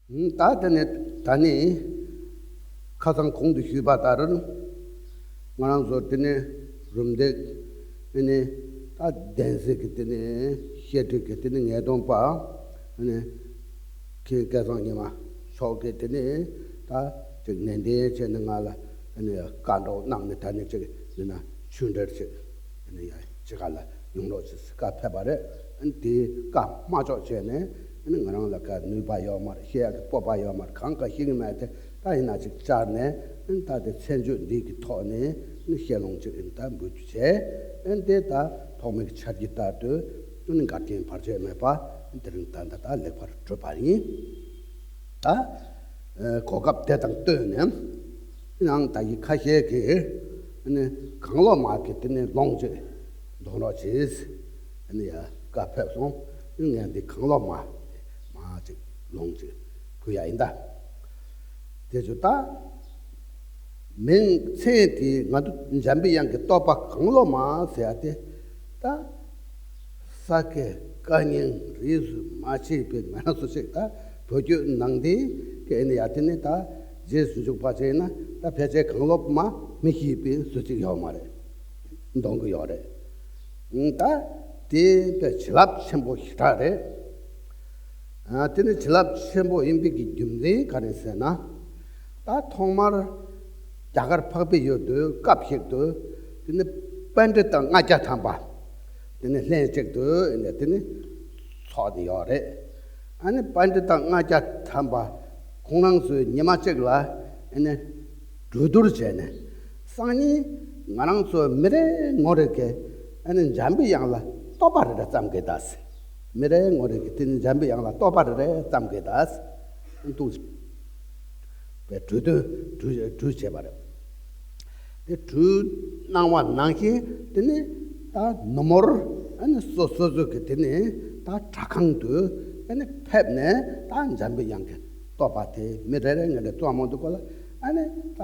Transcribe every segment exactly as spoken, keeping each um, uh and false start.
ད་དེ་ནས་ད་ནི་ཁ་སང་གོང་དུ་ཞུས་པ་ལྟར། ང་རང་ཚོ་དེ་ནས་རུམ་བཏེག་ཨ་ནི་ད་གདན་སའི་གི་དེ་ནས་བཤད་ཁྲིད་ཀྱི་དེ་ནས་ངེས་སྟོན་པ་ཨ་ནི་མཁན་སྐལ་བཟང་ཉི་མ་མཆོག་གིས་དེ་ནས་ད་ཅིག་ནན་ཏན་བྱས་ནས་ང་ལ་ཨ་ནི་བཀའ་འདྲི་གནང་ནས། ད་ནི་ཅིག་ཡིན་ན་ཆོས་འབྲེལ་ཅིག་ཨ་ནི་ཡ་ཅི་ག་ལ་ཡོང་རོགས་ཞེས་བཀའ་ཕེབས་པ་རེད། ཨ་ནི་དེའི་བཀའ་མ་ཆོག་བྱས་ནས་ཨ་ནི་ང་རང་ལ་ག་ནུས་པ་ཡོད་མ་རེད། བཤད་ཡག་གི་སྤོབས་པ་ཡོད་མ་རེད། གང་ག་ཤེས་ཀྱི་མེད་དེ། ད་ཡིན་ན་ཅིག་བཅར་ནས་ཨ་ནི་ད་དེ་མཚན་བརྗོད་འདི་གི་ཐོག་ནས་ཨ་ནི་བཤད་ལུང་ཅིག་ཨ་ནི་ད་འབུལ་རྒྱུ་བྱས། ཨ་ནི་དེ་ད་ཐོག་མའི་གི་ཆ་རྒྱུས་ལྟར་དུ་ཨ་ནི་འགལ་རྐྱེན་བར་ཆད་མེད་པ་དེ་རིང་ད་ད་ད་ལེགས་པར་གྲུབ་པ་ཡིན། ད་ཨ་གོ་སྐབས་དེ་དང་བསྟུན་ནས་ཨ་ནི་ད་གི་ཁ་ཤས་ཀྱིས་ཨ་ནི་གང་བློ་མ་གི་དེ་ནས་ལུང་ཅིག་འདོན་རོགས་བྱེད། ཨ་ནི་ཡ་བཀའ་ཕེབས་སོང་། ཨ་ནི་ངས་འདི་གང་བློ་མ་དེ་མ་ཅིག་ལུང་ཅིག་ཕུལ་ཡ་ཡིན་ད། དེ་ཚོ་ད་མིང་མཚན་དེ་ང་ཚོ་འཇམ་པའི་དབྱངས་ཀྱི་བསྟོད་པ་གང་བློ་མ་ཟེར་ཡ་དེ། ད་ས་སྐྱའི་བཀའ་རྙིང་རིས་སུ་མ་ཆད་པའི་ང་རང་ཚོ་ཞིག་ད་བོད་བརྒྱུད་ནང་བསྟན་གྱི་ཨ་ནི་ཡ་དེ་ནི་ད་རྗེས་སུ་འཇུག་པ་བྱས་ན་ད་ཕལ་ཆེར་གང་བློ་མ་མི་ཤེས་པའི་བཟོ་ཅིག་ཡོད་མ་རེད། འདོན་གྱི་ཡོད་རེད། ད་དེ་དཔེ་བྱིན་རླབས་ཆེན་པོ་ཞེ་དྲག་རེད། ཨ་དེ་ནི་བྱིན་རླབས་ཆེན་པོ་ཡིན་པའི་གི་རྒྱུ་མཚན་ག་རེ་ཟེར་ན། ད་ཐོག་མར་རྒྱ་གར་འཕགས་པའི་ཡུལ་དུ་སྐབས་ཤིག་ཏུ་དེ་ནི་པཎྜི་ཏ་ལྔ་བརྒྱ་ཐམ་པ་དེ་ནི་ལྷན་ཅིག་ཏུ་དེ་ནི་ཚོགས་ཏེ་ཡོད་རེད། ཨ་ནི་པཎྜི་ཏ་ལྔ་བརྒྱ་ཐམ་པ་ཁོང་རང་ཚོའི་ཉི་མ་གཅིག་ལ་ཨ་ནི་གྲོས་བསྡུར་བྱས་ནས། སང་ཉིན་ང་རང་ཚོ་མི་རེ་ངོ་རེ་གིས་ཨ་ནི་འཇམ་པའི་དབྱངས་ལ་བསྟོད་པ་རེ་རེ་བརྩམ་གི་ད་ཟེར། མི་རེ་ངོ་རེ་གིས་དེ་ནི་འཇམ་པའི་དབྱངས་ལ་བསྟོད་པ་རེ་རེ་བརྩམ་གི་ད་ཟེར། འདུག་པའི་གྲོས་བསྡུར་གྲོས་གྲོས་བྱས་པ་རེད། དེ་གྲོས་གནང་བ་ནང་བཞིན་དེ་ནི་ད་ནུབ་མོར་ཨ་ནི་སོ་སོ་སོ་གི་དེ་ནི་ད་གྲྭ་ཁང་དུ་ཨ་ནི་ཕེབས་ནས། ད་འཇམ་པའི་དབྱངས་ཀྱི་བསྟོད་པ་དེ་མི་རེ་རེ་ངོ་རེ་བརྩམས་མ་འདུག་གོ་ལ། ཨ་ནི་ད་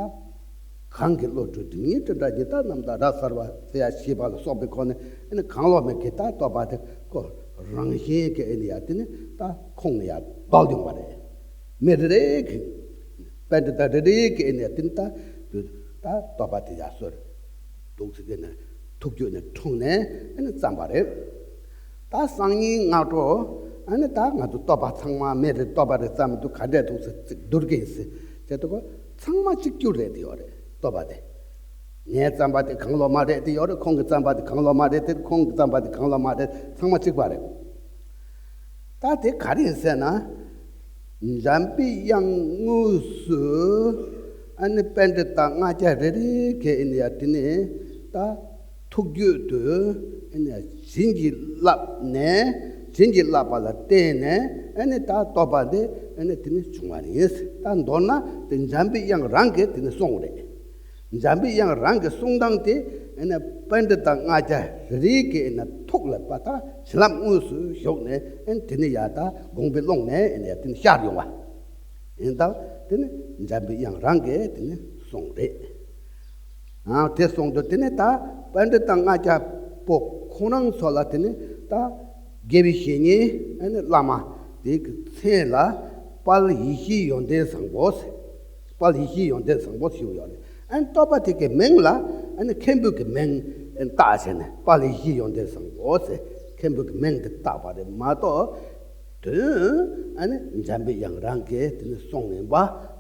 གང་གི་བློ་གྲོས་དེ་ཉིད་དྲི་བྲལ་ཉི་ཟླ་རྣམ་དག་རབ་གསལ་བ་ཟེར་ཡ་ཞེས་པ་ལ་སོགས་པའི་སྒོ་ནས། ཨ་ནི་གང་བློ་མའི་གི་ད་བསྟོད་པ་དེ་ཁོ་རང་བཞིན་གྱི་ཨ་ནི་ཡ་དེ་ནི་ད་ཁོང་ནས་ཡ་བརྡོལ་ཡོང་བ་རེད། མི་རེ་རེ་གི་པཎྜི་ཏ་རེ་རེ་གི་ཨ་ནི་ཡ་དེ་ནི་ད་ད་བསྟོད་པ་དེ་ཡ་སོར་འདུག་ཟེར་གི་ནས་ཐུགས་རྒྱུད་ནས་འཁྲུངས་ནས་ཨ་ནི་བརྩམས་པ་རེད། ད་སང་ཉིན་སྔ་དྲོ་ཨ་ནི་ད་ང་ཚོ་བསྟོད་པ་ཚང་མ་མི་རེ་བསྟོད་པ་རེ་བརྩམས་འདུག་ག་འདྲས་འདུག་ཟེར་ཚིག་བསྡུར་གི་ཡིན་ཟེར་བྱས་དུས་ཚང་མ་གཅིག་གྱུར་རེད་དེ་ཡོད་རེད། བསྟོད་པ་དེ་ངས་བརྩམས་པ་དེ་གང་བློ་མ་རེད་དེ་ཡོད་རེད། ཁོང་གིས་བརྩམས་པ་དེ་གང་བློ་མ་རེད་དེ། ཁོང་གིས་བརྩམས་པ་དེ་གང་བློ་མ་རེད། ཚང་མ་གཅིག་པ་རེད། ད་དེ་ག་རེ་ཡིན་ཟེར་ན། འཇམ་པའི་དབྱངས་དངོས་སུ་ཨ་ནི་པཎྜི་ཏ་ལྔ་བརྒྱ་རེ་རེ་གིས་ཨ་ནི་ཡ་དེ་ནི་ད་ཐུགས་རྒྱུད་དུ་ཨ་ནི་བྱིན་གྱིས་བརླབས་ནས། བྱིན་གྱིས་བརླབས་པ་ལ་བརྟེན་ནས་ཨ་ནི་ད་བསྟོད་པ་དེ་ཨ་ནི་དེ་ནི་བྱུང་བ་རེད། ད་མདོར་ན་དེ་འཇམ་པའི་དབྱངས་རང་གིས་དེ་ནི་གསུངས་རེད། འཇམ་པའི་དབྱངས་རང་གི་གསུང་སྟངས་དེ་ཨ་ནི་པཎྜི་ཏ་ལྔ་བརྒྱ་རེ་རེ་གི་ཨ་ནི་ཐུགས་ལ་པ་ད་བྱིན་རླབས་དངོས་སུ་ཞུགས་ནས། ཨ་ནི་དེ་ནི་ཡ་ད་དགོངས་པའི་ཀློང་ནས་ཨ་ནི་ཡ་དེ་ནི་ཤར་ཡོང་བ་ཡིན་ད། དེ་ནི་འཇམ་པའི་དབྱངས་རང་གིས་དེ་ནི་གསུངས་རེད། ཨ་དེ་གསུངས་དུས་དེ་ནི་ད་པཎྜི་ཏ་ལྔ་བརྒྱ་པོ་ཁོང་རང་ཚོ་ལ་དེ་ནི་ད་དགེ་བའི་བཤེས་གཉེན་ཨ་ནི་བླ་མ་དེ་གི་མཚན་ལ་དཔལ་ཡེ་ཤེས་ཡོན་ཏན་བཟང་པོ་ཟེར། དཔལ་ཡེ་ཤེས་ཡོན་ཏན་བཟང་པོ་ཞུ་ཡོད་རེད། ཨ་ནི་བསྟོད་པ་དེ་གི་མིང་ལ་ཨ་ནི་མཁན་པོ་གི་མིང་བཏགས་བྱས་ནས་དཔལ་ཡེ་ཤེས་ཡོན་ཏན་བཟང་པོ་ཟེར་མཁན་པོ་གི་མིང་དེ་བཏགས་པ་རེད་མ་གཏོགས། དོན་ཨ་ནི་འཇམ་པའི་དབྱངས་རང་གིས་དེ་ནི་གསུངས་ཡིན་པ།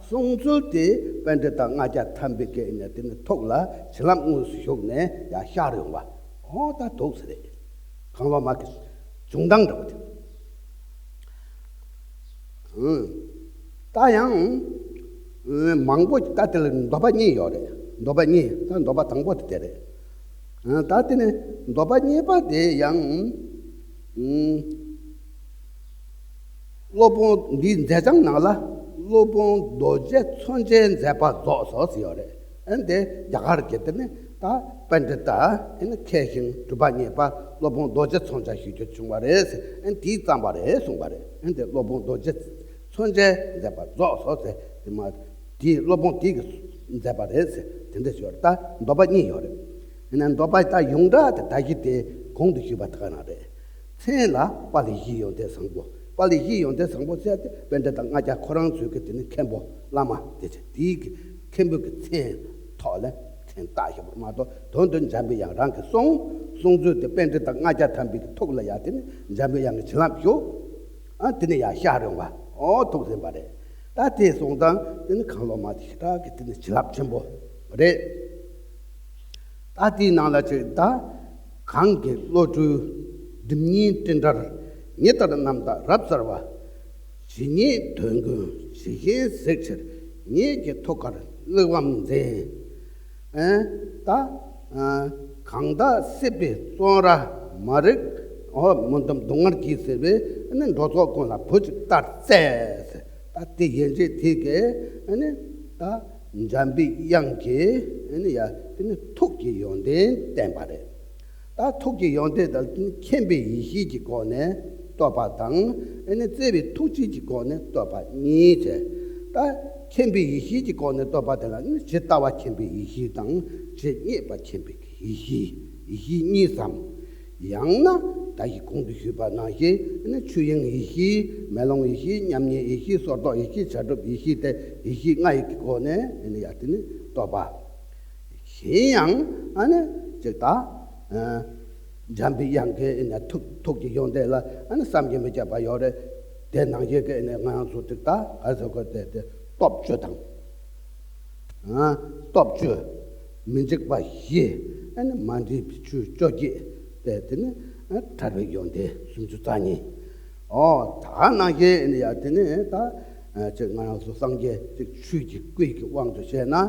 གསུང་ཚུལ་དེ་པཎྜི་ཏ་ལྔ་བརྒྱ་ཐམ་པའི་གི་ཨ་ནི་དེ་ནི་ཐུགས་ལ་བྱིན་རླབས་དངོས་སུ་ཞུགས་ནས་ཡར་ཤར་ཡོང་བ། ཨོ་ད་འདུག་ཟེར་རེད། གང་བློ་མ་གི་བྱུང་སྟངས་འདྲ་བོ་དེ། ཨང་། ད་ཡང་ཨང་། མང་པོ་ད་དེ་ལ་འདོད་པ་གཉིས་ཡོད་རེད། འདོད་པ་གཉིས། ད་འདོད་པ་དང་པོ་དེ་དེ་རེད། ཨང་། ད་དེ་ནི་འདོད་པ་གཉིས་པ་དེ་ཡང་ཨང་། སློབ་དཔོན་འདིའི་མཛད་བྱང་ནང་ལ་སློབ་དཔོན་རྡོ་རྗེ་མཚོན་ཆའི་མཛད་པ་རྫོགས་སོ་ཟེར་ཡོད་རེད། ཨ་ནི་དེ་རྒྱ་གར་གྱི་དེ་ནི་ད་པཎྜི་ཏ་ཨ་ནི་མཁས་ཤིང་གྲུབ་པ་བརྙེས་པ་སློབ་དཔོན་རྡོ་རྗེ་མཚོན་ཆ་ཞུ་རྒྱུ་བྱུང་བ་རེད་ཟེར། ཨ་ནི་དེས་བརྩམས་པ་རེད་གསུངས་པ་རེད། ཨ་ནི་དེ་སློབ་དཔོན་རྡོ་རྗེ་མཚོན་ཆའི་མཛད་པ་རྫོགས་སོ་ཟེར། དེ་མ་དེའི་སློབ་དཔོན་དེ་གིས་མཛད་པ་རེད་ཟེར། དེ་འདྲ་ཞུ་བ་རེད། ད་འདོད་པ་གཉིས་ཡོད་རེད། ཡིན་ན་འདོད་པ་ད་ཡོངས་གྲགས་དེ་ད་གི་དེ་གོང་དུ་ཞུས་པ་དེ་ག་རང་རེད། མཚན་ལ་དཔལ་ཡེ་ཤེས་ཡོན་ཏན་བཟང་པོ། པཱ་ལི་བཞི་ཡོན་ཏན་བཟང་པོ་ཟེར་ཏེ་པཎྜི་ཏ་ལྔ་བརྒྱ་ཁོ་རང་ཚོའི་གི་དེ་ནི་མཁན་པོ་བླ་མ་དེ་ཚོ་དེའི་གི་མཁན་པོའི་གི་མཚན་ཐོག་ལ་མཚན་བཏགས་བཞག་པ་མ་གཏོགས། དོན་དུ་འཇམ་པའི་དབྱངས་རང་གི་གསུང་། གསུང་ཚུལ་དེ་པཎྜི་ཏ་ལྔ་བརྒྱ་ཐམ་པའི་གི་ཐུགས་ལ་ཡ་དེ་ནི་འཇམ་པའི་དབྱངས་ཀྱི་བྱིན་རླབས་ཞུགས། ཨ་དེ་ནི་ཡ་ཤར་ཡོང་བ། ཨོ་ཐུགས་ཟིན་པ་རེད། ད་དེ་སོང་ཙང་དེ་ནི་གང་བློ་མ་དེ་ཞེ་དྲག་གི་དེ་ནི་བྱིན་རླབས་ཆེན་པོ་རེད། ད་དེའི་ནང་ལ་ཅིག་ད། གང་གི་བློ་གྲོས་སྒྲིབ་གཉིས་སྤྲིན་བྲལ། ཉི་ལྟར་རྣམ་དག་རབ་གསལ་བ། ཇི་སྙེད་དོན་ཀུན་ཇི་བཞིན་གཟིགས་ཕྱིར། ཉིད་ཀྱི་ཐུགས་ཀར་གླེགས་བམ་འཛིན། ཨེ། ད། ཨ། གང་དག་སྲིད་པའི་བཙོན་ར་མ་རིག་ཨོ་མུན་དུམ་སྡུག་བསྔལ་གྱིས་གཟིར་བའི་ཨ་ནི་འགྲོ་ཚོགས་ཀུན་ལ་བུ་གཅིག་ལྟར་བརྩེ། ད་དེ་ཡན་ཆད་དེ་གས་ཨ་ནི་ད་འཇམ་པའི་དབྱངས་ཀྱི་ཨ་ནི་ཡ་དེ་ནི་ཐུགས་ཀྱི་ཡོན་ཏན་བསྟན་པ་རེད། ད་ཐུགས་ཀྱི་ཡོན་ཏན་དང་མཁྱེན་པའི་ཡེ་ཤེས་ཀྱི་སྒོ་ནས་བསྟོད་པ་དང་། ཨ་ནི་བརྩེ་བའི་ཐུགས་རྗེ་གི་སྒོ་ནས་བསྟོད་པ་གཉིས་བྱས། ད་མཁྱེན་པའི་ཡེ་ཤེས་ཀྱི་སྒོ་ནས་བསྟོད་པ་དེ་ལ་ནི་ཇི་ལྟ་བ་མཁྱེན་པའི་ཡེ་ཤེས་དང་ཇི་སྙེད་པ་མཁྱེན་པའི་ཡེ་ཤེས། ཡེ་ཤེས་གཉིས་སམ། ཡང་ན་ད་ཡི་གོང་དུ་ཞུས་པ་ནང་བཞིན་ཨ་ནི་ཆོས་དབྱིངས་ཡེ་ཤེས། མེ་ལོང་ཡེ་ཤེས། མཉམ་ཉིད་ཡེ་ཤེས། སོར་རྟོག་ཡེ་ཤེས། བྱ་གྲུབ་ཡེ་ཤེས་ཏེ་ཡེ་ཤེས་ལྔ་ཡི་གི་སྒོ་ནས་ཨ་ནི་ཡ་དེ་ནི་བསྟོད་པ། གཞན་ཡང་ཨ་ནི་ཅིག་ད། ཨ། འཇམ་པའི་དབྱངས་ཀྱི་ཨ་ནི་ཐུགས་ཐུགས་ཀྱི་ཡོན་ཏན་ལ་ཨ་ནི་བསམ་གྱིས་མི་ཁྱབ་པ་ཡོད་རེད། དེ་ནང་བཞིན་གྱི་ཨ་ནི་ང་རང་ཚོ་ཅིག་ད་ག་ཟེར་དགོས་དེ་དེ་སྟོབས་བཅུ་དང་། ཨ། སྟོབས་བཅུ། མི་འཇིགས་པ་བཞི། ཨ་ནི་མ་འདྲེས་པའི་ཆོས་བཅོ་བརྒྱད། དེ་དེ་ནི་ཨ་ཐར་པའི་ཡོན་ཏན་སུམ་ཅུ་རྩ་གཉིས། ཨོ་ད་ནང་བཞིན་ཨ་ནི་ཡ་དེ་ནི་ད་ཨ་ཅིག་ང་རང་ཚོ་སངས་རྒྱས་ཅིག་ཆོས་ཀྱི་སྐུ་ཡི་དབང་དུ་བྱས་ན་ཨ་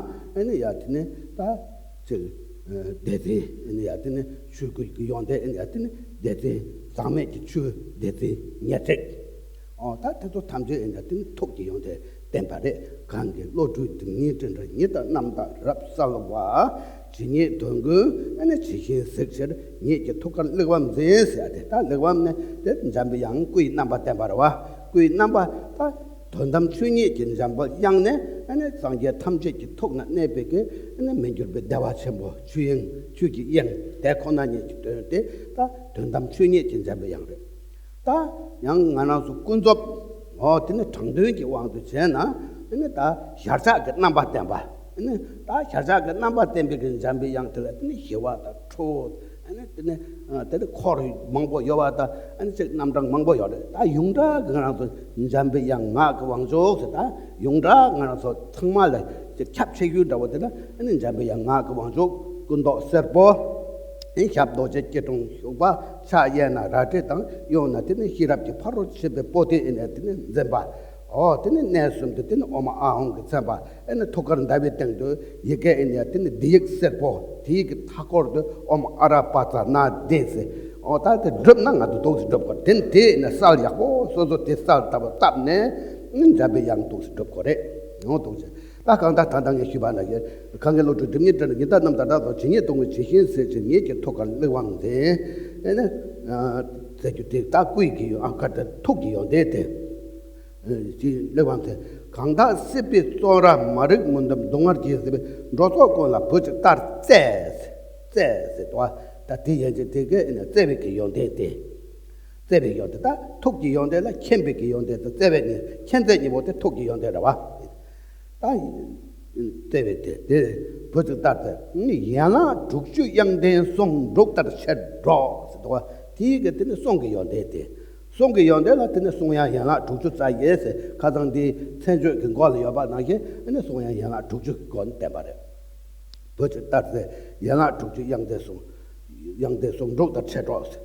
ནི་ཡ་དེ་ནི་ད་ཅིག་ཨ་སྡེ་ཚན་ཨ་ནི་ཡ་དེ་ནི་ཆོས་སྐུ་ཡི་ཡོན་ཏན་ཨ་ནི་ཡ་དེ་ནི་སྡེ་ཚན་ཟག་མེད་ཀྱི་ཆོས་སྡེ་ཚན་ཉེར་གཅིག། ཨོ་ད་དེ་ཚོ་ཐམས་ཅད་ཨ་ནི་ཡ་དེ་ནི་ཐུགས་ཀྱི་ཡོན་ཏན་བསྟན་པ་རེད། གང་གི་བློ་གྲོས་སྒྲིབ་གཉིས་སྤྲིན་བྲལ། ཉི་ལྟར་རྣམ་དག་རབ་གསལ་བ། ཇི་སྙེད་དོན་ཀུན་ཨ་ནི་ཇི་བཞིན་གཟིགས་ཕྱིར། ཉིད་ཀྱི་ཐུགས་ཀར་གླེགས་བམ་འཛིན་ཟེར་ཏེ། ད་གླེགས་བམ་ནི་དེ་འཇམ་པའི་དབྱངས་སྐུའི་རྣམ་པ་བསྟན་པ་རེད་བ། སྐུའི་རྣམ་པ་ད་དོན་དམ་ཆོས་ཉིད་ཀྱི་འཇམ་པའི་དབྱངས་ནས་ཨ་ནི་སངས་རྒྱས་ཐམས་ཅད་ཀྱི་ཐུགས་ན་གནས་པའི་གི་ཨ་ནི་མི་འགྱུར་བའི་བདེ་བ་ཆེན་པོ་ཆོས་དབྱིངས་ཆོས་ཀྱི་དབྱིངས་དེ་ཁོ་ན་ཉིད་ཀྱི་དོན་དེ་ད་དོན་དམ་ཆོས་ཉིད་ཀྱི་འཇམ་པའི་དབྱངས་རེད། ད་ཡང་ང་རང་ཚོ་ཀུན་རྫོབ། འོ་དེ་ནི་དྲང་དོན་གྱི་དབང་དུ་བྱས་ན། དེ་ནི་ད་ཞར་ཕྱག་གི་རྣམ་པ་བསྟན་པ། དེ་ནི་ད་ཞར་ཕྱག་གི་རྣམ་པ་བསྟན་པའི་གི་འཇམ་པའི་དབྱངས་དེ་ལ་དེ་ནི་ཞི་བ་དང་ཁྲོ་བོ། དེ་ནི་དེ་ནི་ཨ་དེ་ནི་འཁོར་མང་པོ་ཡོད་པ་དང་། ཨ་ནི་ཅིག་རྣམ་གྲངས་མང་པོ་ཡོད་རེད། ད་ཡོངས་གྲགས་ཀྱི་ང་རང་ཚོ་འཇམ་པའི་དབྱངས་ངག་གི་དབང་ཕྱུག་ཟེར། ད་ཡོངས་གྲགས་ང་རང་ཚོ་ཚང་མ་ལ་ཅིག་ཁྱབ་ཆེ་ཤོས་འདྲ་བོ་དེ་ལ་ཨ་ནི་འཇམ་པའི་དབྱངས་ངག་གི་དབང་ཕྱུག། སྐུ་མདོག་སེར་པོ། ཨེ་ཞབས་རྡོ་རྗེ་སྐྱིལ་ཀྲུང་བཞུགས་པ། ཕྱག་གཡས་ན་རལ་གྲི་དང་། གཡོན་ན་དེ་ནི་ཤེས་རབ་ཀྱི་ཕ་རོལ་ཕྱིན་པའི་པོ་ཏི་ཨེ་ནི་དེ་ནི་འཛིན་པ། འོ་དེ་ནི་གནས་གསུམ་དུ་དེ་ནི་ཨོཾ་ཨཱཿཧཱུྃ་གིས་མཚན་པ། ཨེ་ནི་ཐུགས་ཀར་ཟླ་བའི་སྟེང་དུ་ཡི་གེ་ཨེ་ནི་དེ་ནི་བསྡུས་ཡིག་སེར་པོ། དེའི་གི་མཐའ་སྐོར་དུ་ཨོཾ་ཨ་ར་པ་ཙ་ན་དྷཱིཿཟེར། འོ་ད་དེ་བསྒྲུབས་ན་ང་ཚོ་འདུག་སེ་སྒྲུབ་དགོས། དེ་ནི་དེ་ཨེ་ནི་གསལ་ཡག་པོ་སོ་སོ་དེ་གསལ་ལྟ་བུ་བཏབ་ནས་ཨེ་ནི་འཇམ་པའི་དབྱངས་འདུག་སེ་སྒྲུབ་དགོས་རེད། འོ་འདུག་སེ། ད་གང་ལྟར་ད་ལྟ་ངས་ཞུས་པ་ནང་བཞིན། གང་གི་བློ་གྲོས་སྒྲིབ་གཉིས་སྤྲིན་བྲལ། ཉི་ལྟར་རྣམ་དག་རབ་གསལ་བ། ཇི་སྙེད་དོན་ཀུན་ཇི་བཞིན་གཟིགས་ཕྱིར། ཉིད་ཀྱི་ཐུགས་ཀར་གླེགས་བམ་འཛིན། ཨེ་ནི། ཨ། ཟེར་རྒྱུ་དེ་ད་སྐུ་ཡི་གི་ཡོན། ཨ། ག་ད་ཐུགས་ཀྱི་ཡོན་ཏན་དེ། ཨ། ཅི་གླེགས་བམ་དེ། གང་དག་སྲིད་པའི་བཙོན་ར་མ་རིག་མུན་དུམ་སྡུག་བསྔལ་གྱིས་གཟིར་བའི་འགྲོ་ཚོགས་ཀུན་ལ་བུ་གཅིག་ལྟར་བརྩེ། བརྩེ་ཟེར་དུས་ད་དེ་ཡན་ཆད་དེ་གས་ཨེ་ནི་བརྩེ་བའི་གི་ཡོན་ཏན་དེ། བརྩེ་བའི་ཡོན་ཏན། ད་ཐུགས་ཀྱི་ཡོན་ཏན་ལ་མཁྱེན་པའི་གི་ཡོན་ཏན་དང་བརྩེ་བའི་གཉིས། མཁྱེན་བརྩེ་གཉིས་པོ་དེ་ཐུགས་ཀྱི་ཡོན་ཏན་རེད་བ། ད་བརྩེ་བའི་དེ་དེ་བུ་གཅིག་ལྟར་དེ་ཡན་ལག་དྲུག་ཅུ་དབྱངས་ལྡན་གསུང་འབྲུག་ལྟར་ཆེར་སྒྲོགས་ཟེར་དུས་དེའི་གི་དེ་ནི་གསུང་གི་ཡོན་ཏན་དེ། གསུང་གི་ཡོན་ཏན་ལ་དེ་ནི་གསུང་དབྱངས་ཡན་ལག་དྲུག་ཅུ་རྩ་བཞི་ཟེར། ཁ་སང་འདིའི་མཚན་བརྗོད་ཀྱི་མགོ་ལ་ཡོད་པ་ནང་བཞིན་ཨེ་ནི་གསུང་དབྱངས་ཡན་ལག་དྲུག་ཅུ་གི་སྒོ་ནས་བསྟན་པ་རེད། བུ་གཅིག་ལྟར་བརྩེ། ཡན་ལག་དྲུག་ཅུ་དབྱངས་ལྡན་གསུང་། དབྱངས་ལྡན་གསུང་འབྲུག་ལྟར་ཆེར་སྒྲོགས།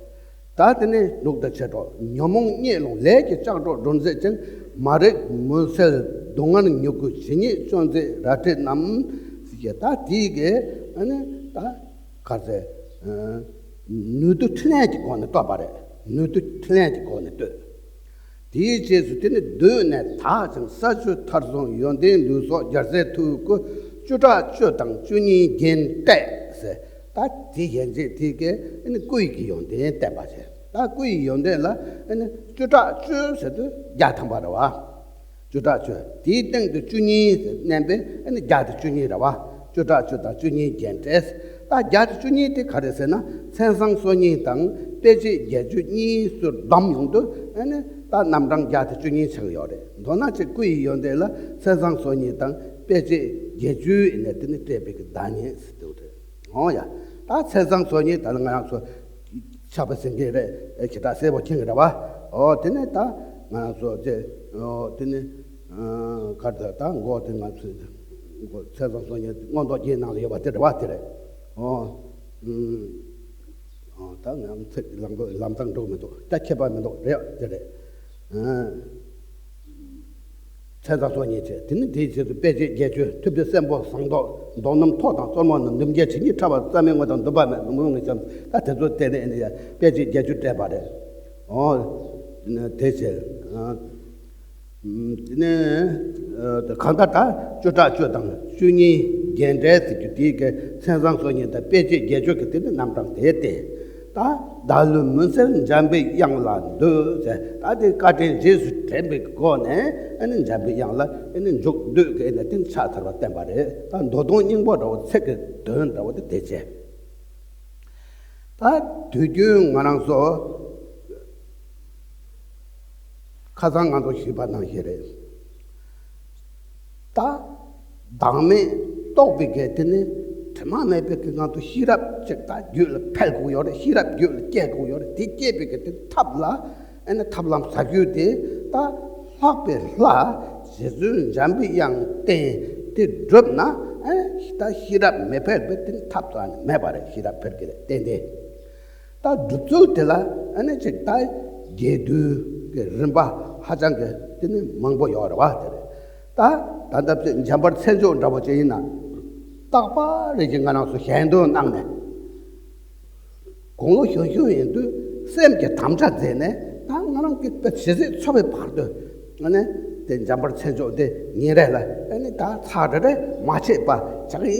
ད་དེ་ནི་འབྲུག་ལྟར་ཆེར་སྒྲོགས། ཉོན་མོངས་གཉིད་སློང་ལས་ཀྱི་ལྕགས་སྒྲོག་སྒྲོན་མཛད་ཅིང་། མ་རིག་མུན་སེལ་སྡུག་བསྔལ་མྱུ་གུ་ཇི་སྙེད་སྐྱོན་མཛད་རལ་གྲི་བསྣམས། ཞེས་ད་དེའི་གི་ཨ་ནི་ད་ག་རེ་ཟེར། ཨ། ནུས་མཐུ་འཕྲིན་ལས་ཀྱི་སྒོ་ནས་བསྟོད་པ་རེད། ནུས་མཐུ་འཕྲིན་ལས་ཀྱི་སྒོ་ནས་བསྟོད། དེའི་རྗེས་སུ་དེ་ནི་གདོད་ནས་དག་ཅིང་ས་བཅུ་མཐར་སོན་ཡོན་ཏན་ལུས་སོགས་རྒྱལ་སྲས་ཐུགས་སྐུ་བཅུ་ཕྲག་བཅུ་དང་བཅུ་གཉིས་རྒྱན་སྤྲས་ཟེར། ད་དེ་ཡན་ཆད་དེ་གས་ཨ་ནི་སྐུ་ཡི་གི་ཡོན་ཏན་བསྟན་པ་བྱས། ད་སྐུ་ཡི་ཡོན་ཏན་ལ་ཨ་ནི་བཅུ་ཕྲག་བཅུ་ཟེར་དུས་བརྒྱ་ཐམ་པ་རེད་བ། བཅུ་ཕྲག་བཅུ། དེའི་སྟེང་དུ་བཅུ་གཉིས་ཟེར་བསྣན་པས་ཨ་ནི་བརྒྱ་དང་བཅུ་གཉིས་རེད་བ། བཅུ་ཕྲག་བཅུ་དང་བཅུ་གཉིས་རྒྱན་སྤྲས། ད་བརྒྱ་དང་བཅུ་གཉིས་དེ་ག་རེ་ཟེར་ན། མཚན་བཟང་སོ་གཉིས་དང་དཔེ་བྱད་བརྒྱད་ཅུ་གཉིས་སུ་བསྡོམས་ཡོང་དུས་ཨ་ནི། ད་རྣམ་གྲངས་བརྒྱ་དང་བཅུ་གཉིས་ཆགས་ཡོད་རེད། མདོར་ན་ཅིག་སྐུ་ཡི་ཡོན་ཏན་ལ་མཚན་བཟང་སོ་གཉིས་དང་དཔེ་བྱད་བརྒྱད་ཅུ་ཡིན་ནས་དེ་ནི་སྤྲས་པའི་གི་བདག་ཉིད་ཟེར་དེ་རེད། འོ་ཡ། ད་མཚན་བཟང་སོ་གཉིས་ད་ནི་ང་རང་ཚོ་ཆགས་པ་ཟིན་གྱི་རེད། ཁྱེད་ད་གསལ་པོ་མཁྱེན་གྱི་རེད་བ། འོ་དེ་ནས་ད་ང་རང་ཚོ་ཅེ་འོ་དེ་ནི་གར་ད་ད་མགོ་དེ་ང་ཚོས་མགོ་མཚན་བཟང་སོ་གཉིས་མངོན་རྟོགས་རྒྱན་ནང་ལ་ཡོད་པ་དེ་རེད་བ། དེ་རེད། འོ། ཨོ། ད་ང་ཚིག་ལམ་ལམ་སང་འགྲོ་གི་མི་འདུག་ད་ཁྱད་པར་མི་འདུག་རེད་དེ་རེད། ཨ། མཚན་བཟང་སོ་གཉིས་བྱས། དེ་ནི་དེའི་རྗེས་སུ་དཔེ་བྱད་བརྒྱད་ཅུ། ཐུབ་པའི་སྲིན་པོ་ཟངས་མདོག་མདོག་སྣུམ་ཐོག་དང་སོར་མོ་རྣམས། ནུབ་བརྒྱ་ཇི་སྙེད་ཕྲ་བ་རྩ་མེད་དངོས་དང་། འདུན་པ་མེད་མུན་གྱི་ཤམ། ད་དེ་ཚོ་དེ་ནི་ཡ་དཔེ་བྱད་བརྒྱད་ཅུ་སྤྲས་པ་རེད། ཨོ། དེ་བྱས། ཨ། དེ་ནས་གང་ལྟར་ད་བཅུ་ཕྲག་བཅུ་དང་བཅུ་གཉིས་རྒྱན་འགྲེལ་ཟེར་རྒྱུ་དེའི་གི་མཚན་བཟང་སོ་གཉིས་དང་དཔེ་བྱད་བརྒྱད་ཅུ་གི་དེ་ནི་རྣམ་གྲངས་དེ་སྟེ། ད་བདག་བློའི་མུན་སེལ་འཇམ་པའི་དབྱངས་ལ་འདུད་ཟེར། ད་དེ་བཀའ་དྲིན་རྗེས་སུ་དྲན་པའི་སྒོ་ནས་ཨ་ནི་འཇམ་པའི་དབྱངས་ལ་ཨ་ནི་འཇུག་འདོད་ཀྱི་ཨ་ནི་དེ་ནི་ཕྱག་འཚལ་བ་བསྟན་པ་རེད། ད་མདོ་དོན་སྙིང་པོ་འདྲ་བོ་ཚིག་གི་དོན་འདྲ་བོ་དེ་དེ་བྱས། ད་དུས་རྒྱུན་ང་རང་ཚོ་ཁ་སང་ང་ཚོ་ཞུས་པ་ནང་བཞིན་རེད། ད་བདག་མེད་རྟོགས་པའི་གལ་ཏེ་ནི་དྲི་མ་མེད་པའི་གི་ང་ཚོ་ཤེས་རབ་ཅིག་ད་རྒྱུད་ལ་འཕེལ་དགོས་ཡོད་རེད། ཤེས་རབ་རྒྱུད་ལ་སྐྱེ་དགོས་ཡོད་རེད། དེ་སྐྱེ་བའི་གི་དེ་ཐབས་ལ་ཨ་ནི་ཐབས་ལམ་ཟབ་རྒྱུད་དེ་ད་ལྷག་པའི་ལྷ་རྗེ་བཙུན་འཇམ་པའི་དབྱངས་བསྟེན་དེ་བསྒྲུབས་ན་ཨ་ནི་ད་ཤེས་རབ་མི་འཕེལ་བའི་དེ་ཐབས་ཙམ་མེད་པ་རེད། ཤེས་རབ་འཕེལ་གི་རེད། ཏན་ཏན། ད་སྒྲུབ་ཚུལ་དེ་ལ་ཨ་ནི་ཅིག་ད་རྒྱས་བསྡུས་ཀྱི་རིམ་པ་ཧ་ཅང་གི་དེ་ནི་མང་པོ་ཡོད་རེད་བ། དེ་རེད། ད་ད་ལྟ་ཚེ་འཇམ་དཔལ་མཚན་བརྗོད་འདྲ་པོ་ཅིག་ཡིན་ན། རྟག་པ་རེ་ཞིག་ང་རང་ཚོ་ཞལ་འདོན་གནང་ནས། དགུང་ལོ་གཞོན་གཞོན་ཡིན་དུས་སེམས་ཀྱི་དམ་བཅའ་མཛད་ནས། ད་ང་རང་གི་དཔེ་ཇི་སྲིད་འཚོ་བའི་བར་དུ་ཨ་ནི་དེ་འཇམ་དཔལ་མཚན་བརྗོད་དེ་ཉིན་རེ་ལ་ཨ་ནི་ད་ཚར་རེ་རེ་མ་ཆད་པ་བྱ་གི་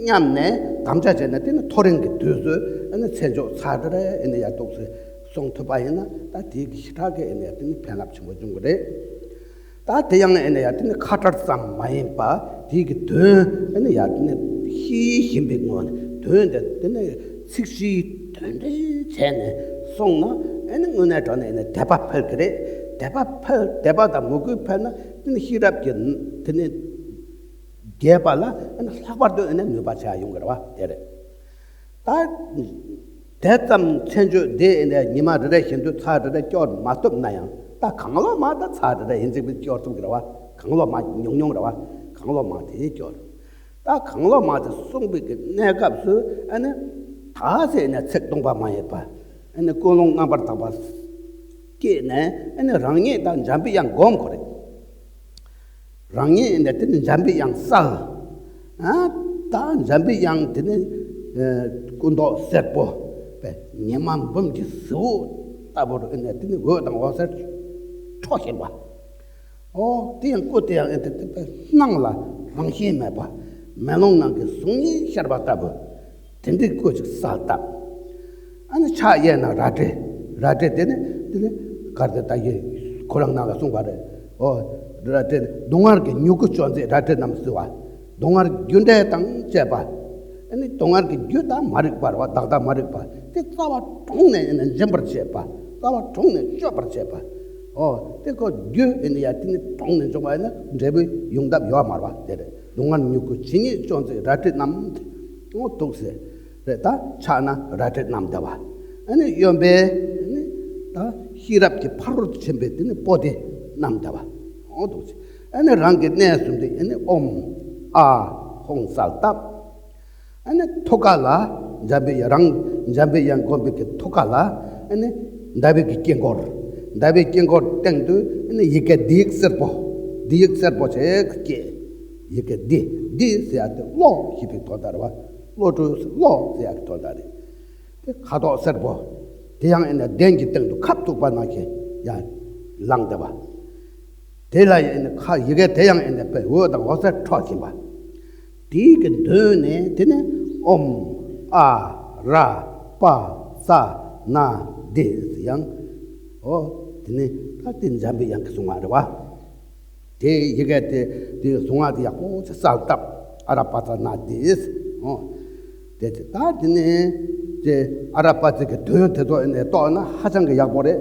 ཡིན་སྙམ་ནས་དམ་བཅའ་བྱས་ནས། དེ་ནི་ཐོ་རེངས་ཀྱི་དུས་སུ་ཨ་ནི་མཚན་བརྗོད་ཚར་རེ་རེ་ཨ་ནི་ཡར་འདུག་སེ་གསུང་ཐུབ་པ་ཡིན་ན། ད་དེའི་གི་ཞེ་དྲག་གི་ཨ་ནི་ཡར་དེ་ནི་ཕན་རླབས་ཆེན་པོ་འབྱུང་གི་རེད། ད་དེ་ཡང་ཨེ་ནས་ཡང་དེ་ནི་ཁ་བྲལ་ཙམ་མ་ཡིན་པ། དེའི་གི་དོན་ཨེ་ནས་ཡང་དེ་ནི་ཤེས་བཞིན་པའི་ངོས་ནས། དོན་དེ་དེ་ནི་ཚིག་བཞིའི་དོན་འགྲེལ་བྱས་ནས་གསུངས་ན། ཨེ་ནི་དངོས་གནས་དྲང་གནས་ཨེ་ནས་དད་པ་འཕེལ་གི་རེད། དད་པ་འཕེལ། དད་པ་དང་མོས་གུས་འཕེལ་ན་དེ་ནི་ཤེས་རབ་ཀྱི་དེ་ནི་རྒྱས་པ་ལ་ཨེ་ནི་ལྷག་པར་དུ་ཨེ་ནས་ནུས་པ་ཆེ་བ་ཡོང་གི་རེད་བ། དེ་རེད། ད་དེ་ཙམ་མཚན་བརྗོད་དེ་ཨེ་ནས་ཉི་མ་རེ་རེ་བཞིན་དུ་ཚར་རེ་རེ་སྐྱོར་མ་ཐུབ་ན་ཡང་། ད་གང་ལོ་མ་ད་ཚར་རེ་རེ་ཡིན་ཅིག་སྐྱོར་ཐུབ་ཀྱི་རེད་བ། གང་ལོ་མ་ཉུང་ཉུང་རེད་བ། གང་ལོ་མ་དེ་སྐྱོར། ད་གང་ལོ་མ་དེ་གསུངས་པའི་གི་གནས་སྐབས་སུ་ཨེ་ནས་ད་ཟེར་ནས་ཚིག་སྟོང་པ་མ་ཡིན་པ། ཨེ་ནས་ཀུན་སློང་རྣམ་པར་དག་པ་སྐྱེས་ནས། ཨེ་ནས་རང་ཉིད་ད་འཇམ་པའི་དབྱངས་བསྒོམ་དགོས་རེད། རང་ཉིད་ཡིན་ན་དེ་ནི་འཇམ་པའི་དབྱངས་གསལ། ཨ། ད་འཇམ་པའི་དབྱངས་དེ་ནི་ཨ་སྐུ་མདོག་སེར་པོ་པས་ཉི་མ་འབུམ་གྱི་ཟེའུ་ལྟ་བུར་ཨེ་ནས་དེ་ནི་འོད་དང་འོད་ཟེར་འཕྲོ་བཞིན་པ། ཨོ། དེ་ཡང་སྐུ་དེ་ཡང་ཨེ་དེ་དེ་པས་སྣང་ལ་རང་བཞིན་མེད་པ། མེ་ལོང་ནང་གི་གཟུགས་བརྙན་ཤར་བ་ལྟ་བུ། དེ་འདྲའི་སྐུ་ཅིག་གསལ་བཏབ། ཨ་ནི་ཕྱག་གཡས་ན་རལ་གྲི། རལ་གྲི་དེ་ནི་དེ་ནི་གར་དེ་ལྟ་ཡི་ཁོ་རང་ནང་ལ་གསུངས་པ་རེད། ཨོ། རལ་གྲི་སྡུག་བསྔལ་གྱི་མྱུ་གུ་ཅན་ཟེར། རལ་གྲི་རྣམས་བསིལ་བ། སྡུག་བསྔལ་རྒྱུ་འབྲས་དང་བཅས་པ། ཨ་ནི་སྡུག་བསྔལ་གྱི་རྒྱུ་དང་མ་རིག་པ་རེད་བ། བདག་ལྟ་མ་རིག་པ་དེ་རྩ་བ་དྲུངས་ནས་ཨ་ནི་འབྱིན་པར་བྱེད་པ། རྩ་བ་དྲུངས་ནས་གཅོད་པར་བྱེད་པ། ཨོ། དེ་ཁོ་རྒྱུ་ཨ་ནི་ཡ་དེ་ནི་དྲུངས་ནས་འཇོག་པ་ཡིན་ན་འབྲས་བུ་ཡོང་ཐབས་ཡོད་མ་རེད་བ། དེ་རེད། སྡུག་བསྔལ་མྱུ་གུ་ཇི་སྙེད་ཅན་ཟེར། རལ་གྲི་རྣམས་དེ། ཨོ། འདུག་སེ་རེད། ད་ཕྱག་ན་རལ་གྲི་བསྣམས་བསྡད་པ། ཨ་ནི་གཡོན་པས་ཨ་ནི་ད་ཤེས་རབ་ཀྱི་ཕ་རོལ་ཏུ་ཕྱིན་པའི་དེ་ནི་པོ་ཏི་བསྣམས་བསྡད་པ། ཨོ། འདུག་སེ་ཨ་ནི་རང་གི་གནས་གསུམ་དེ་ཨ་ནི་ཨོཾ་ཨཱཿཧཱུྃ་གསལ་བཏབ། ཨ་ནི་ཐུགས་ཀ་ལ་འཇམ་པའི་རང་འཇམ་པའི་དབྱངས་བསྒོམ་པའི་གི་ཐུགས་ཀ་ལ་ཨ་ནི་ཟླ་བའི་གི་དཀྱིལ་འཁོར། ཟླ་བའི་དཀྱིལ་འཁོར་སྟེང་དུ་ཨ་ནི་ཡི་གེ་ལྡེ་ཡིག་སེར་པོ། ལྡེ་ཡིག་སེར་པོ་ཞིག་སྐྱེས། ཡི་གེ་ལྡེ། ལྡེ་ཟེར་ཡག་དེ་བློ་ཞེས་པའི་དོན་དག་རེད་བ། བློ་གྲོས་བློ་ཟེར་ཡག་གི་དོན་དག་རེད། དེ་ཁ་དོག་སེར་པོ། དེ་ཡང་ཨེ་ནས་གདན་གྱི་སྟེང་དུ་ཁ་བཙུགས་པ་ནང་བཞིན་ཡར་ལངས་བསྡད་པ། དེ་ལ་ཡང་ཨེ་ནས་ཁ་ཡི་གེ་དེ་ཡང་ཨེ་ནས་པས་འོད་དང་འོད་ཟེར་འཕྲོ་བཞིན་པ། དེའི་གི་མདུན་ནས་དེ་ནས་ཨོཾ་ཨཱཿཧཱུྃ་པ་ཙ་ན་དྷཱིཿཟེར་ཡང་། ཨོ། དེ་ནས་ད་དེ་འཇམ་པའི་དབྱངས་ཀྱི་གཟུངས་སྔགས་རེད་བ། དེ་ཡི་གེ་དེ་དེ་གཟུངས་སྔགས་དེ་ཡག་པོ་ཅིག་གསལ་བཏབ། ཨ་ར་པ་ཙ་ན་དྷཱིཿཟེར། ཨོ། དེ་དེ་ད་དེ་ནས་དེ་ཨ་ར་པ་ཙ་གི་དོན་དེ་ཚོ་ཨེ་ནས་རྟོགས་ན་ཧ་ཅང་གི་ཡག་པོ་རེད།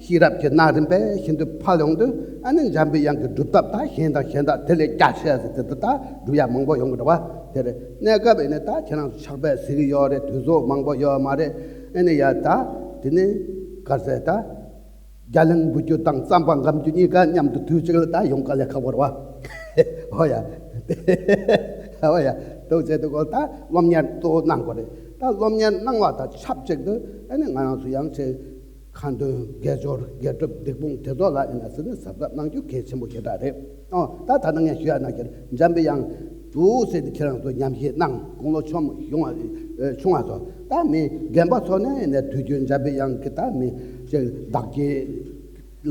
ཤེས་རབ་ཀྱི་སྣ་རིམ་པས་ཤིན་ཏུ་འཕེལ་ཡོང་དུས། ཨ་ནི་འཇམ་པའི་དབྱངས་ཀྱི་སྒྲུབ་ཐབས་དག་གཞན་དང་གཞན་དག་དེ་ལས་རྒྱ་ཆེ་ཟེར་དེ་ད་སྒྲུབ་ཡ་མང་པོ་ཡོང་གི་འདུག་བ། དེར་གནས་སྐབས་ཨ་ནི་ད་ཁྱེད་རང་ཚོ་ཕྱག་དཔེ་གཟིགས་ཀྱི་ཡོད་རེད། དུས་ཚོད་མང་པོ་ཡོད་མ་རེད། ཨ་ནི་ཡ་ད་དེ་ནི་ག་ཟེར་ད། རྒྱ་གླིང་འབུལ་རྒྱུ་དང་རྩམ་པ་འགམ་རྒྱུ་གཉིས་ཀ་མཉམ་དུ་དུས་གཅིག་ལ་ད་ཡོང་དཀའ་ལས་ཁག་པོ་རེད་བ། ཨོ་ཡ། ཨོ་ཡ། འདུག་བྱས་འདུག་གོ། ད་སློབ་གཉེར་གཙོ་བོ་གནང་དགོས་རེད། ད་སློབ་གཉེར་གནང་བ་དང་ཆབས་ཅིག་ཏུ་ཨ་ནི་ང་རང་ཚོ་ཡང་ཅིག་ཁ་འདོན་དགེ་སྦྱོར་དགེ་སྒྲུབ་སྡིག་སྤོང་དེ་ཚོ་ལ་ཨེ་ན་ཟེར་ནས་གཟབ་གཟབ་གནང་རྒྱུ་གལ་ཆེན་པོ་ཞེ་དྲག་རེད། ཨོ་ད་ད་ནང་ངས་ཞུ་ཡ་གནང་རྒྱུར་འཇམ་པའི་དབྱངས་འདུག་ཟེར་ཏེ་ཁྱེད་རང་ཚོ་ཉམས་ཞིབ་གནང་། དགུང་ལོ་ཆུང་ཡོང་བ་ཆུང་བ་ཚོ་ད་མི་རྒན་པ་ཚོ་ནས་ནས་དུས་རྒྱུན་འཇམ་པའི་དབྱངས་ཀྱི་ད་མི་ཅིག་བདག་གིས་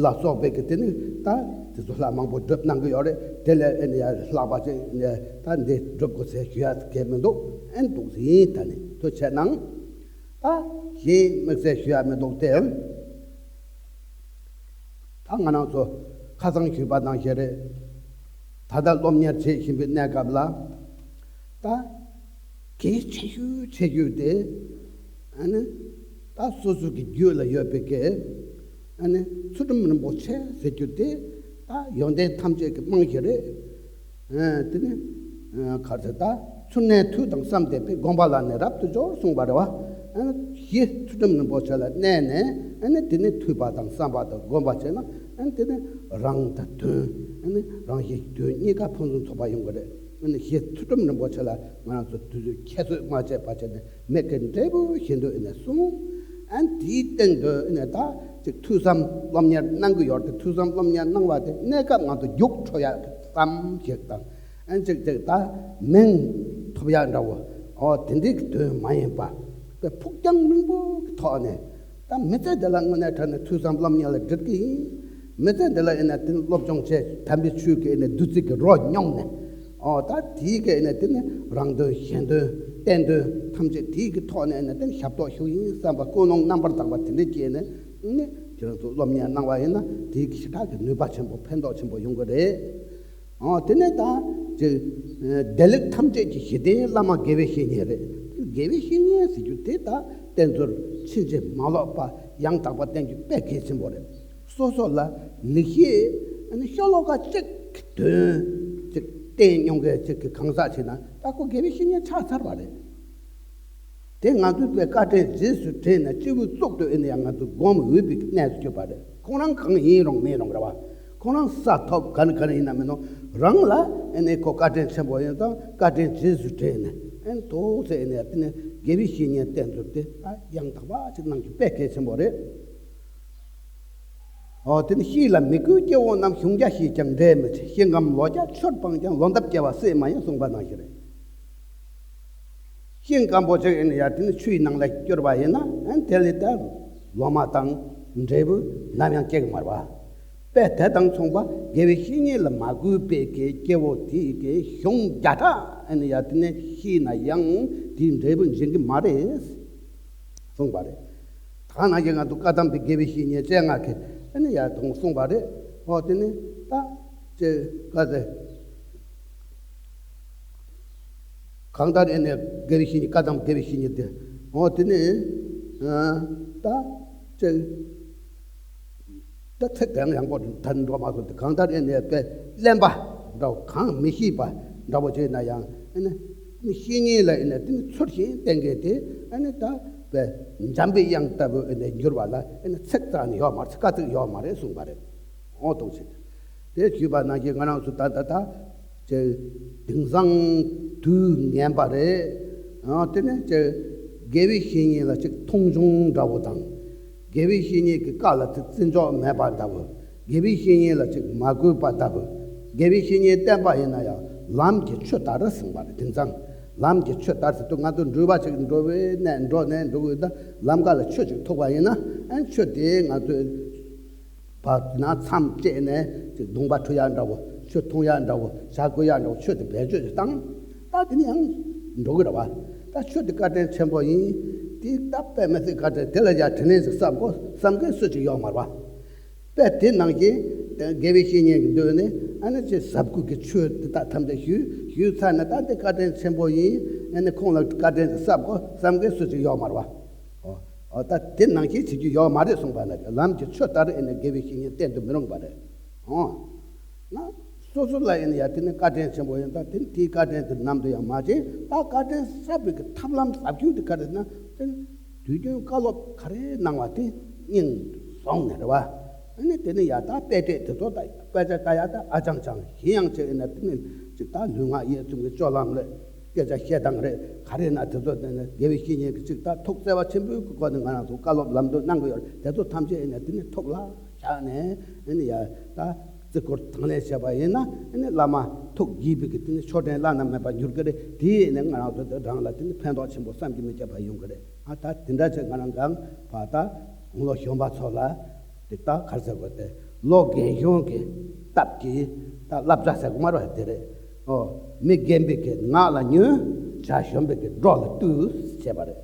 ལ་སོགས་པའི་གི་དེ་ནི་ད་དེ་ཚོ་ལྷ་མང་པོ་སྒྲུབ་གནང་གི་ཡོད་རེད། དེ་ལས་ཨེ་ནི་ཡ་ལྷག་པ་ཅིག་ནས་ད་འདི་སྒྲུབ་དགོས་ཟེར་ཞུ་ཡ་གལ་མི་འདུག་ཨེ་འདུག་ཟིན་ད་ནི་ཐུགས་ཆེ་གནང་། ད་གཞན་དམིགས་བསལ་ཞུ་ཡ་མི་འདུག་སྟེ། ད་ང་རང་ཚོ་ཁ་སང་ཞུས་པ་ནང་བཞིན་རེད། ད་ལྟ་སློབ་གཉེར་བྱེད་བཞིན་པའི་གནས་སྐབས་ལ་ད་གལ་ཆེ་ཤོས་ཆེ་ཤོས་དེ་ཨ་ནི་ད་སོ་སོ་གི་རྒྱུད་ལ་ཡོད་པའི་གི་ཨ་ནི་ཚུལ་ཁྲིམས་རིན་པོ་ཆེ་ཟེར་རྒྱུ་དེ་ད་ཡོན་ཏན་ཐམས་ཅད་ཀྱི་རྨང་གཞི་རེད། ཨ་དེ་ནི་ཨ་ག་རེ་ཟེར་ད། ཚུལ་གནས་ཐོས་དང་བསམ་ལྡན་པས། སྒོམ་པ་ལ་ནི་རབ་ཏུ་སྦྱོར་གསུངས་པ་རེད་བ། ཨ་ནི་གཞི་ཚུལ་ཁྲིམས་རིན་པོ་ཆེ་ལ་གནས་ནས་ཨ་ནི་དེ་ནི་ཐོས་པ་དང་བསམ་པ་དང་སྒོམ་པ་བྱས་ན་ཨ་ནི་དེ་ནི་རང་དང་དོན་ཨ་ནི་རང་གཞན་དོན་གཉིས་ཀ་ཕུན་སུམ་ཚོགས་པ་ཡོང་གི་རེད། ཨ་ནི་གཞི་ཚུལ་ཁྲིམས་རིན་པོ་ཆེ་ལ་ང་རང་ཚོ་དུས་ཚོད་ཁྱད་གསོད་མ་བྱས་པ་བྱས་ནས་མི་གི་འབྲས་བུ་བཞིན་དུ་ཨ་ནི་གསུངས། ཨ་ནི་དེའི་སྟེང་དུ་ཨ་ནི་ད་ཅིག་ཐོས་བསམ་སློབ་གཉེར་གནང་གི་ཡོད་དེ། ཐོས་བསམ་སློབ་གཉེར་གནང་བ་དེ་གནས་སྐབས་ང་ཚོ་རྒྱུགས་འཕྲོད་ཡག་ཙམ་ཞིག་དང་། ཨན་ཅིག་ཅིག་ད་མིང་ཐོབ་ཡག་འདྲ་བོ། ཨོ་དེ་འདྲའི་གི་དོན་མ་ཡིན་པ། དཔེ་ཕུགས་རྒྱང་རིང་པོ་གི་ཐོག་ནས་ད་མི་ཚེ་འདི་ལ་དངོས་གནས་དྲང་གནས་ཐོས་བསམ་སློབ་གཉེར་ལ་འགྲིག་གི་ཡིན། མི་ཚེ་འདི་ལ་ཡིན་ན་དེ་ནི་སློབ་སྦྱོང་བྱས། དམ་པའི་ཆོས་ཀྱི་ཡིན་ན་བདུད་རྩི་གི་རོ་མྱོང་ནས། ཨོ་ད་དེའི་གི་ཡིན་ན་དེ་ནི་རང་དོན་གཞན་དོན་བསྟན་དོན་ཐམས་ཅད་དེའི་གི་ཐོག་ནས་ཡིན་ན་དེ་ནི་ཞབས་ཏོག་ཞུ་ཡིན་བསམ་པ་ཀུན་སློང་རྣམ་པར་དག་པ་དེ་འདྲ་སྐྱེས་ནས་ནི་ཁྱེད་རང་ཚོ་སློབ་གཉེར་གནང་བ་ཡིན་ན་དེའི་གི་ཞེ་དྲག་གི་ནུས་པ་ཆེན་པོ་ཕན་ཐོགས་ཆེན་པོ་ཡོང་གི་རེད། ཨོ་དེ་ནས་ད་ཅིག་བདེ་ལེགས་ཐམས་ཅད་ཀྱི་གཞི་རྟེན་བླ་མ་དགེ་བའི་བཤེས་གཉེན་རེད། དགེ་བའི་བཤེས་གཉེན་ཟེར་རྒྱུ་དེ་ད་བསྟེན་ཚུལ་ཕྱིན་ཅི་མ་ལོག་པ་ཡང་དག་པ་བསྟེན་རྒྱུ་དཔེ་གལ་ཆེན་པོ་རེད། སོ་སོ་ལ་ལེགས་བཤད་ཨ་ནི་ཤོ་ལོ་ཀ་གཅིག་གི་དོན་ཅིག་བསྟན་མྱོང་མཁན་ཅིག་གི་གང་ཟག་ཅིག་ན་ད་ཁོ་དགེ་བའི་བཤེས་གཉེན་ཆགས་ཚར་བ་རེད། དེ་ང་ཚོས་དཔེ་བཀའ་དྲིན་རྗེས་སུ་དྲན་ནས་སྤྱི་བོའི་གཙུག་ཏུ་ཨེ་ནས་ཡང་ང་ཚོ་སྒོམ་འོས་པའི་གནས་སུ་གྱུར་པ་རེད། ཁོང་རང་གང་ཡིན་རུང་མིན་རུང་རེད་བ། ཁོང་རང་ས་ཐོབ་ག་ནས་ག་ནས་ཡིན་ན་མིན་ནོ། རང་ལ་ཨེ་ནས་ཁོ་བཀའ་དྲིན་ཆེན་པོ་ཡིན་ཙང་བཀའ་དྲིན་རྗེས་སུ་དྲན་ནས་ཨེ་ནས་ཏོག་ཙེ་ཨེ་ནས་དེ་ནས་དགེ་བའི་བཤེས་གཉེན་བསྟེན་ཚུལ་དེ་ད་ཡང་དག་པ་ཅིག་གནང་རྒྱུ་དཔེ་གལ་ཆེན་པོ་རེད། ཨོ་དེ་ནི་ཤེས་ལ་མི་གུས་སྐྱེ་བོ་རྣམས། གཞུང་བརྒྱ་ཤེས་ཀྱང་འབྲས་མི་ཆེ། ཤིང་སྐམ་ལོ་བརྒྱ་ཆུར་སྤངས་ཀྱང་། ལོ་འདབ་སྐྱེ་བ་སྲིད་མ་ཡིན་གསུངས་པ་ནང་བཞིན་རེད། ཤིང་སྐམ་པོ་ཅིག་ཡིན་ན་ཡང་དེ་ནི་ཆུའི་ནང་ལ་བསྐྱུར་བ་ཡིན་ན་ཨན་དེ་ལས་ད་ལོ་མ་དང་འབྲས་བུ་ནམ་ཡང་སྐྱེ་གི་མ་རེད་བ། དཔེ་དེ་དང་མཚུངས་པ་དགེ་བའི་བཤེས་གཉེན་ལ་མ་གུས་པའི་གི་སྐྱེ་བོ་དེའི་གི་གཞུང་བརྒྱ་ཕྲག་ཨན་ཡ་དེ་ནི་ཤེས་ན་ཡང་དེའི་འབྲས་བུ་འབྱིན་གི་མ་རེད། གསུངས་པ་རེད། ད་ནང་བཞིན་ང་ཚོ་བཀའ་གདམས་པའི་དགེ་བའི་བཤེས་གཉེན་བཅོ་ལྔ་གིས་ཨ་ནི་ཡར་དུ་གསུངས་པ་རེད། ཨོ་དེ་ནི་ད་ཅེ་ག་ཟེ་གང་ལྟར་ཨེ་ནས་དགེ་བའི་བཤེས་གཉེན་བཀའ་གདམས་དགེ་བའི་བཤེས་གཉེན་དེ་ཨོ་དེ་ནི་ད་ཅེ་ད་ཚིག་དེ་ཡང་ཡང་པོ་ད་འགྲོ་མ་སོང་དེ་གང་ལྟར་ཨེ་ནས་དཔེ་གླེན་པ་འདྲ་བོ་གང་མི་ཤེས་པ་འདྲ་བོ་བྱས་ན་ཡང་ཨེ་ནི་བཤེས་གཉེན་ལ་ཨེ་ནི་དེ་ནི་ཚུལ་བཞིན་བསྟེན་མཁན་དེ་ཨེ་ནི་ད་དཔེ་འཇམ་པའི་དབྱངས་ལྟ་བུ་ཨེ་ནི་འགྱུར་བ་ལ་ཨེ་ནི་ཚིག་རྩ་ནས་ཡོད་མ་རེད། ཚིག་ཁ་ཚིག་ཡོད་མ་རེད་གསུངས་པ་རེད། འོ་གཏོང་ཆེད་དེ་ཞུས་པ་ནང་བཞིན་ང་རང་ཚོ་ད་ད་ད་ཅེ་དེང་སང་དུས་ངན་པ་རེད། ཨ་དེ་ནས་ཅེ་དགེ་བའི་བཤེས་གཉེན་ལ་ཅིག་མཐོང་ཆུང་འདྲ་བོ་དང་། དགེ་བའི་བཤེས་གཉེན་གྱི་བཀའ་ལ་ཅིག་བརྩི་འཇོག་མེད་པ་འདྲ་བོ། དགེ་བའི་བཤེས་གཉེན་ལ་ཅིག་མ་གུས་པ་ལྟ་བུ། དགེ་བའི་བཤེས་གཉེན་བསྟེན་པ་ཡིན་ན་ཡང་ལམ་གྱི་ཆུ་ལྟར་གསུངས་པ་རེད། དེང་སང་ལམ་གྱི་ཆུ་ལྟར་ཟེར་དུས་ང་ཚོ་འགྲུལ་པ་ཅིག་འགྲོ་བའི་གནས་འགྲོ་ནས་འགྲོ་དགོས་ད་ལམ་ཁ་ལ་ཆུ་ཅིག་ཐུག་པ་ཡིན་ན་ཨ་ཆུ་དེ་ང་ཚོས་བར་ན་མཚམས་བཅད་ནས་ཅིག་གདོང་པ་འཁྲུ་ཡག་འདྲ་བོ་ཆུ་འཐུང་ཡག་འདྲ་བོ་ཞག་དགོས་ཡག་འདྲ་བོ་ཆུ་དེ་བེད་སྤྱོད་ཅིག་བཏང་ད་དེ་ནི་ཡང་འགྲོ་གི་རེད་བ། ད་ཆུ་དེ་བཀའ་དྲིན་ཆེན་པོ་ཡིན། དེ་ད་དཔེ་མི་སྲིད་བཀའ་དྲིན་དེ་ལ་ཡང་དྲིན་ལན་ཞིག་བསམ་དགོས་བསམ་མཁན་སུ་ཅིག་ཡོད་མ་རེད་བ། དཔེ་དེ་ནང་བཞིན་དགེ་བའི་བཤེས་གཉེན་གྱི་མདུན་ནས་ཨ་ནི་ཅིག་ཟབ་དགོས་ཀྱི་ཆོས་དེ་དག་ཐམས་ཅད་ཞུས་ཞུས་ཚར་ནས་ད་དེ་བཀའ་དྲིན་ཆེན་པོ་ཡིན། ཨ་ནི་ཁོང་ལ་བཀའ་དྲིན་ཞིག་བསམ་དགོས་བསམ་མཁན་སུ་ཅིག་ཡོད་མ་རེད་བ། ཨོ། འོ་ད་དེ་ནང་བཞིན་བྱེད་རྒྱུ་ཡོད་མ་རེད་གསུངས་པ་ན། ལམ་གྱི་ཆོས་ལྟར་ཨེ་ནི་དགེ་བའི་བཤེས་གཉེན་བསྟེན་དུ་མི་རུང་བ་རེད། འོ་ན་སོ་སོ་ལ་ཨེ་ནི་ཡ་དེ་ནི་བཀའ་དྲིན་ཆེན་པོ་ཡིན། ད་དེ་ནི་དེའི་བཀའ་དྲིན་དེ་ནམ་དུ་ཡང་མ་བརྗེད། ད་བཀའ་དྲིན་གསབ་པའི་གི་ཐབས་ལམ་ཟབ་རྒྱུ་དེ་ག་རེ་ན། དེ་ནི་དུས་རྒྱུན་བཀའ་སློབ་ག་རེ་གནང་བ་དེ་སྙིང་བཟུང་ནས་རེད་བ། ཨ་ནི་དེ་ནི་ཡ་ད་དཔེ་ཆ་དེ་ཚོ་ད་དཔེ་ཆ་ད་ཡ་ད་ཨ་ཅང་ཅང་ཡིན་ཡང་ཆེ་ཡིན་ན། དེ་ནི་ཅིག་ད་ལུས་ངག་ཡིད་གསུམ་གྱི་སྤྱོད་ལམ་རེད། སྐད་ཆ་བཤད་སྟངས་རེད། ག་རེ་ན་དེ་ཚོ་དེ་ནི་དགེ་བའི་བཤེས་གཉེན་གྱི་ཅིག་ད་ཐུགས་བརྩེ་བ་ཆེན་པོའི་སྒོ་ནས་ང་རང་ཚོ་བཀའ་སློབ་ལམ་སྟོན་གནང་གི་ཡོད་རེད། དེ་ཚོ་ཐམས་ཅད་ཡིན་ན་དེ་ནི་ཐུགས་ལ་བཞག་ནས། ཨ་ནི་ཡ་ད་བརྩི་བཀུར་དང་ལེན་བྱས་པ་ཡིན་ན། ཨ་ནི་བླ་མ་ཐུགས་དགྱེས་པའི་གི་དེ་ནི་མཆོད་སྤྲིན་བླ་ན་མེད་པ་འགྱུར་གི་རེད། དེ་ཡིན་ན་ང་རང་ཚོ་དེ་རང་ལ་དེ་ནི་ཕན་ཐོགས་ཆེན་པོ་བསམ་གྱིས་མི་ཁྱབ་པ་ཡོང་གི་རེད། ཨ་ད་དེ་འདྲ་བྱས་ང་རང་གང་བ་ད་དགུང་ལོ་གཞོན་པ་ཚོ་ལ་དེ་ད་ག་རེ་ཟེར་དགོས། དེ་ལོ་རྒན་གཞོན་གྱི་སྟབས་ཀྱིས་ད་བསླབ་བྱ་ཟེར་དགོས་མ་རེད་དེ་རེད། ཨོ། མི་རྒན་པའི་གི་ངག་ལ་ཉོན། བྱ་གཞོན་པའི་གི་སྒྲོ་ལ་བཏུད་བྱས་པ་རེད།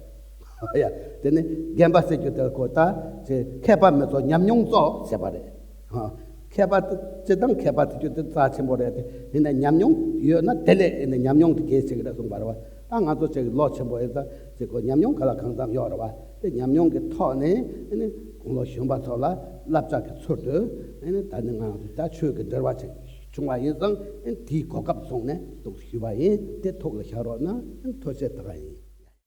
ཡ། དེ་ནི་རྒན་པ་ཟེར་རྒྱུ་དེ་ཁོ་ད་ཅེ་མཁས་པ་མི་ཚོགས་ཉམས་མྱོང་ཚོགས་བྱས་པ་རེད། ཨ། མཁས་པ་དེ་སྤྱིར་བཏང་མཁས་པ་དེ་རྒྱུ་དེ་རྩ་ཆེན་པོ་རེད་དེ། ཡིན་ན་ཉམས་མྱོང་ཡོད་ན་དེ་ལས་ཡིན་ན་ཉམས་མྱོང་དེ་གལ་ཆེ་གི་རེད་གསུངས་པ་རེད་བ། ད་ང་ཚོ་ཅིག་ལོ་ཆེན་པོ་ཡིན་ཙང་ཅིག་ཁོ་ཉམས་མྱོང་ག་ལ་གང་འཚམ་ཡོད་རེད་བ། དེ་ཉམས་མྱོང་གི་ཐོག་ནས་ཨ་ནི་དགུང་ལོ་གཞོན་པ་ཚོ་ལ་བསླབ་བྱ་གི་ཚུལ་དུ། ཨ་ནི་ད་ནི་ང་རང་ཚོ་ད་ཆོས་ཀྱི་འབྲེལ་བ་ཅིག་བྱུང་བ་ཡིན་ཙང་། ཨ་ནི་དེའི་གོ་སྐབས་བཟུང་ནས་འདུག་ཞུས་པ་ཡིན། དེ་ཐུགས་ལ་བཞག་རོགས་གནང་། ཨ་ནི་ཐུགས་རྗེ་ཆེ། ད་ག་ཡིན།